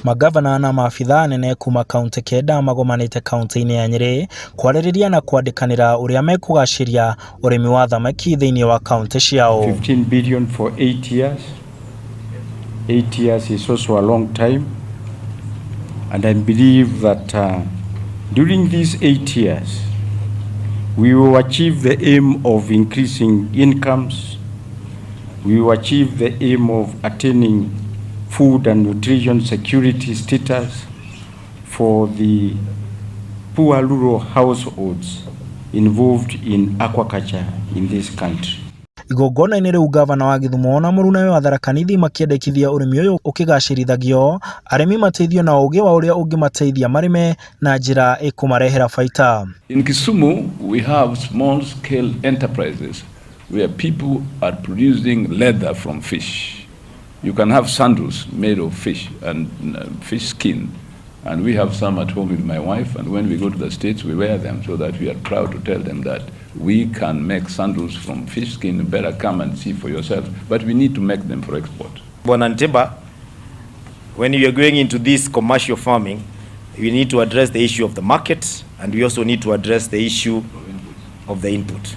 Magavana na maabithaa anene kuma kauntĩ kenda magomanĩte kauntĩ-inĩ ya Nyĩrĩ kwarĩrĩria na kwandĩkanĩra ũrĩa mekũgacĩria ũrĩmi wa thamaki thĩinĩ wa kauntĩ ciao. 15 billion for 8 years. 8 years is also a long time. And I believe that during these 8 years, we will achieve the aim of increasing incomes. We will achieve the aim of attaining food and nutrition security status for the poor rural households involved in aquaculture in this country. Igongona-inĩ rĩu, gavana wa Gĩthumo na mũrunawe wa Tharaka Nithi makĩendekithia ũrĩmi ũyũ ũkĩgacĩrithagio, arĩmi mateithio na ũgĩ wa ũrĩa ũngĩmateithia marĩme na njĩra ĩkũmarehera baita. In Kisumu, we have small scale enterprises where people are producing leather from fish. You can have sandals made of fish and fish skin. And we have some at home with my wife, and when we go to the States, we wear them so that we are proud to tell them that we can make sandals from fish skin. Better come and see for yourself. But we need to make them for export. Bwana Ntiba, when you are going into this commercial farming, we need to address the issue of the market, and we also need to address the issue of the input.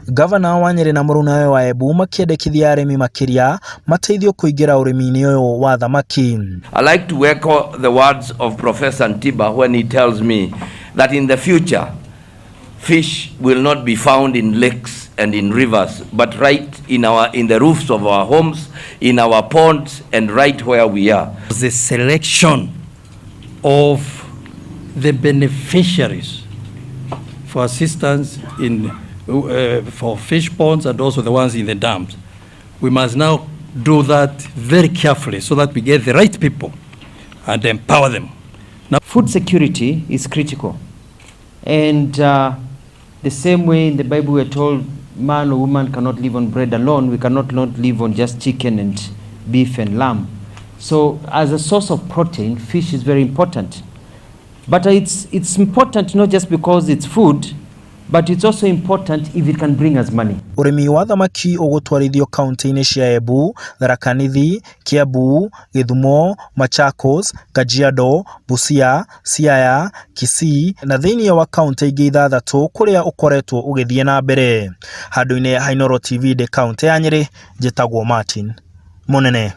Gavana wa Nyĩrĩ na mũrunawe wa Embu makĩendekithia arĩmi makĩria mateithio kũingĩra ũrĩmi-inĩ ũyũ wa thamaki. I like to echo the words of Professor Ntiba when he tells me that in the future, fish will not be found in lakes and in rivers, but right in the roofs of our homes, in our ponds, and right where we are. The selection of the beneficiaries for assistance in for fish ponds and also the ones in the dams. We must now do that very carefully so that we get the right people and empower them. Now, food security is critical. And the same way in the Bible we're told man or woman cannot live on bread alone, we cannot not live on just chicken and beef and lamb. So as a source of protein, fish is very important. But it's important not just because it's food, but it's also important if it can bring us money. Ũrĩmi wa thamaki ũgũtwarithio kaunti-inĩ cia Embu, Tharaka Nithi, Kiambu, Gĩthumo, Machakos, Kajiado, Busia, Siaya, Kisii na thĩinĩ wa kaunti ingĩ ithathatũ kũrĩa ũkoretwo ũgĩthiĩ na mbere. Handũ-inĩ ha Inooro TV ndĩ kaunti ya Nyĩrĩ, njĩtagwo Martin Mũnene.